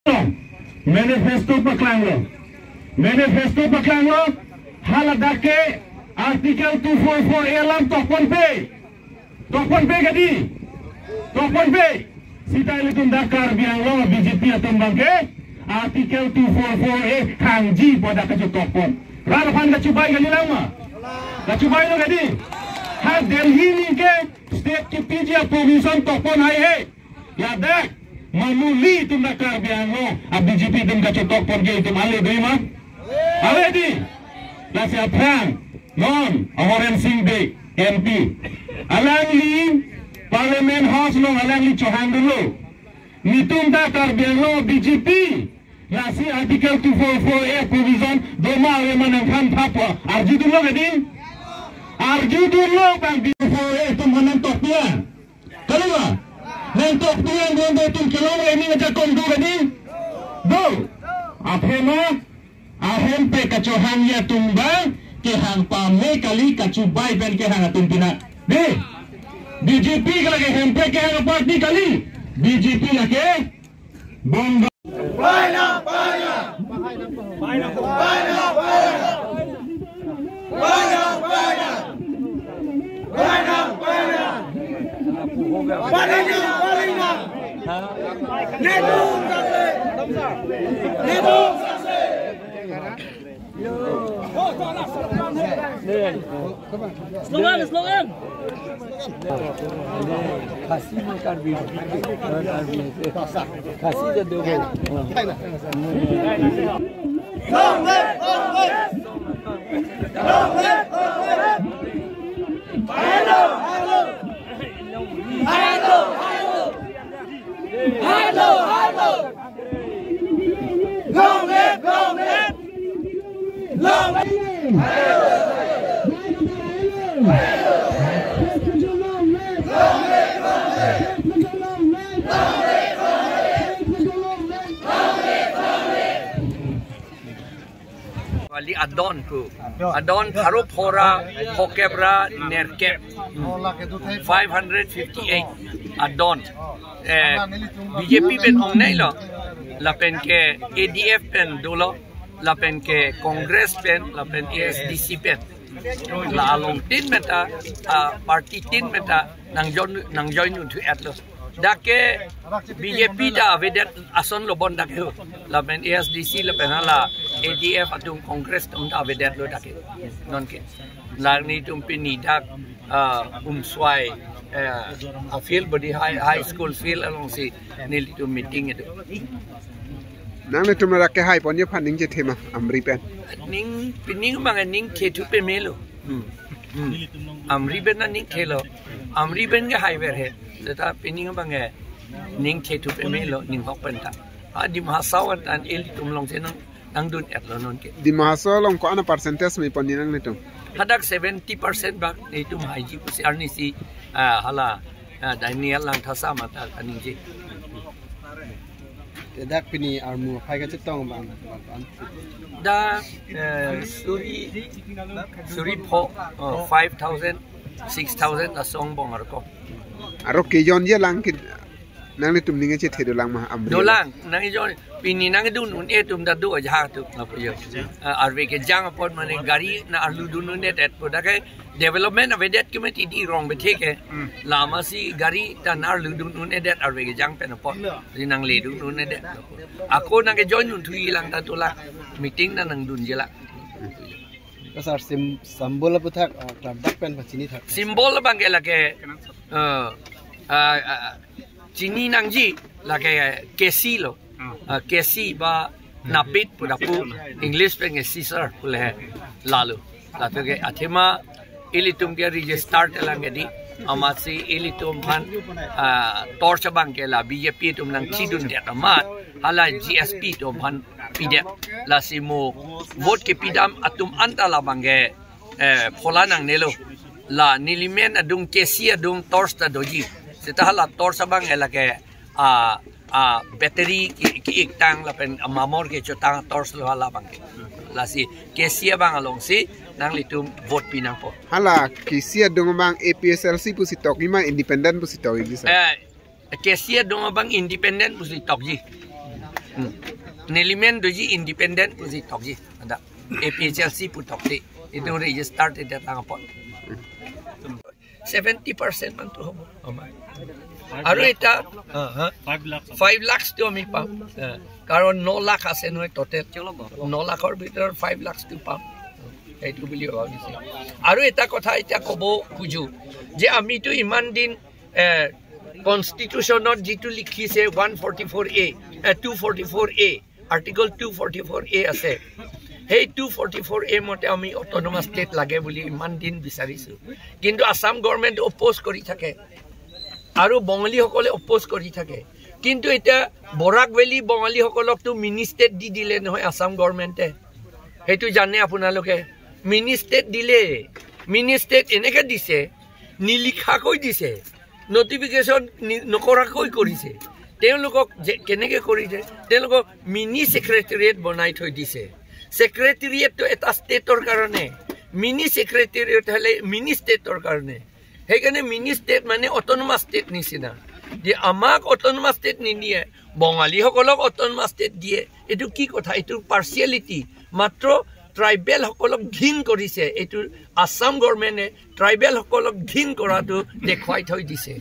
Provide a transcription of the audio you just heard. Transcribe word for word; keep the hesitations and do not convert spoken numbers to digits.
Manifesto paklanglo. Manifesto paklanglo. Hala dak ke Article two four four A alam tokponpe. Tokponpe kedi. Tokponpe. Seta ilitum dak Karbi Anglong B J P atum abangke Article two four four A hangji pu dak kachotokpon. Rat aphan kachubai kalilang ma? Kachubailo kedi. Ha Delhi ningke state kipiji a-provision tokpon hai he. Ladak, manu ilitum dak Karbi Anglong a B J P atum kachotokpon ke itum ale dei ma? Ale di. Lasi aphrang, non, Horensing Bey, M P. Alangli, Parliament House along alangli chohangdunlo. Netum dak Karbi Anglong B J P. Lasi Article two four four A provision do ma ave ma nangthan tha pu arjudunlo kedi. Arjudunlo bang two four four A atum aphan nangtokpon. Kali ma? Nangtokpon do do atum kelong le ning ajakong do kedi. Do. Athema ahempek kachohangji atum abang kehang pame kali, kachubai pen kehang atum pina. Dei. B J P ke lake hempek kehang party kali. B J P lake bomba. Slogan, slogan. Khasi ma Karbi, Karbi, Khasi jadi. Long live, long live. Long live, long live. Hello, hello. Hello, hello. Hello, hello. Long live, long live. Long live. Kali adon pu. Adon pharo phora phokep ra nerkep. Five hundred fifty-eight adon. Eh, B J P pen ongnailo. Lapen ke A D F pen dolo. Lapen ke Congress pen, lapen A S D C pen. La along tin meta, ah, party tin meta nangjoin, nangjoin unthu etlo. Dak ke B J P ta avedet ason lo bon dak ke ho. Lapen A S D C lapen hala A D F atum Congress atum ta avedetlo dak ke. Non ke. La netum pini dak, ah, Umswai, eh, a field body high, high school field alongsi nelitum meeting kedo. Nanglitum rak kehaiponji aphan ning chethe ma Amri pen? Ning, pining abang ning thethu pemelo. Hmm. Hmm. Amri pen na ning thelo. Amri pen kehai ver he. Seta pining abang ning thethu pemelo, ning hok pen ta. Ah, Dima Hasao an tan ilitum alongsi nang, nangdun etlo non ke. Dima Hasao along ko-an a percentage meponji nanglitum? Hadak seventy percent bak netum haiji pusi arnisi, ah, hala, ah, Daniel Langthasa mata kaningje. Te dak pini armu aphai kachetong bang, bang, bang. Dak, eh, suri, suri pho, oh, five thousand, six thousand laso angbong arko. Aro kejonji lang ke nanglitum ning chethe dolang ma Amri? Dolang, nangjon, pini nangdun un-e atum ta do aja tu, ngapu yo. Eh, arve kejang apot mane gari na arlu dun un-edet pu dak ke development avedet ke mati di rong bethe ke. Hmm. Lama si gari ta na arlu dun un-edet arve kejang pen apot. Di nangle dun un-edet. Ako nangkejoin unthuji lang ta tu la meeting na nangdunji la. Ka sar sim-, symbol aputhak, ah, klardak pen pachini thak. Symbol abang ke lake, eh, ah, ah, chini nangji lake kesi lo. Ah, kesi ba napit pu dak pu, English pen ke scissor pu le lalo. Lato ke athema ilitum ke register telang kedi, amatsi ilitum aphan, ah, torch abang ke la B J P atum nangchidundet amat hala G S P atum aphan pidet. Lasi mo vote kepidam atum anta labang ke, eh, phola nangnelo. La nelimen adung kesi adung torch ta doji. Seta hala torch abang ke lake, ah, ah, battery ke, ke-iktang lapen amamor kechotang torch lo hala abang ke. Lasi kesi abang alongsi nanglitum vote pi nangpo. Hala kesi adung abang A P H L C pusi tokji ma independent pusi tokji sir? Eh, kesi adung abang independent pusi tokji. Nelimen doji independent pusi tokji. Ada A P H L C pu tokte. Itu register tidak tangapon. Seventy percent man tu hobo. Amar. আৰু এটা, হা, হা? Five lakhs. Five lakhs টো আমি পাম। হা। কাৰণ ন লাখ আছে নহয় total। ন লাখৰ ভিতৰত five lakhs টো পাম। সেইটো বুলি ভাবিছো। আৰু এটা কথা এতিয়া ক'ব খোজো যে আমিতো ইমান দিন, এ, কনষ্টিটিউচনত যিটো লিখিছে ওৱান ফৰ্টি ফ'ৰ এ, এ, টু ফৰ্টি ফ'ৰ এ, আৰ্টিকল টু ফৰ্টি ফ'ৰ এ আছে, সেই টু ফৰ্টি ফ'ৰ এ মতে আমি অট'নমাছ ষ্টেট লাগে বুলি ইমান দিন বিচাৰিছো। কিন্তু আছাম গভৰ্ণমেণ্ট অপ'জ কৰি থাকে আৰু বঙালীসকলে অপ'জ কৰি থাকে। কিন্তু এতিয়া বৰাক ভেলী বঙালীসকলকতো মিনি ষ্টেট দি দিলে নহয় আছাম গভৰ্ণমেণ্টে। সেইটো জানে আপোনালোকে? মিনি ষ্টেট দিলে, মিনি ষ্টেট এনেকে দিছে, নিলিখাকৈ দিছে, নটিফিকেশ্যন নকৰাকৈ কৰিছে। তেওঁলোকক যে কেনেকে কৰিছে, তেওঁলোকক মিনি ছেক্ৰেটেৰিয়েট বনাই থৈ দিছে। ছেক্ৰেটেৰিয়েটটো এটা ষ্টেটৰ কাৰণে, মিনি ছেক্ৰেটেৰিয়েট হ'লে মিনি ষ্টেটৰ কাৰণে। সেইকাৰণে মিনি ষ্টেট মানে অট'নমাছ ষ্টেট নিচিনা। যে আমাক অট'নমাছ ষ্টেট নিদিয়ে, বঙালীসকলক অট'নমাছ ষ্টেট দিয়ে। এইটো কি কথা? এইটো পাৰ্চিয়েলিটি। মাত্ৰ ট্ৰাইবেলসকলক ঘিণ কৰিছে। এইটো আছাম গভৰ্ণমেণ্টে ট্ৰাইবেলসকলক ঘিণ কৰাটো দেখুৱাই থৈ দিছে।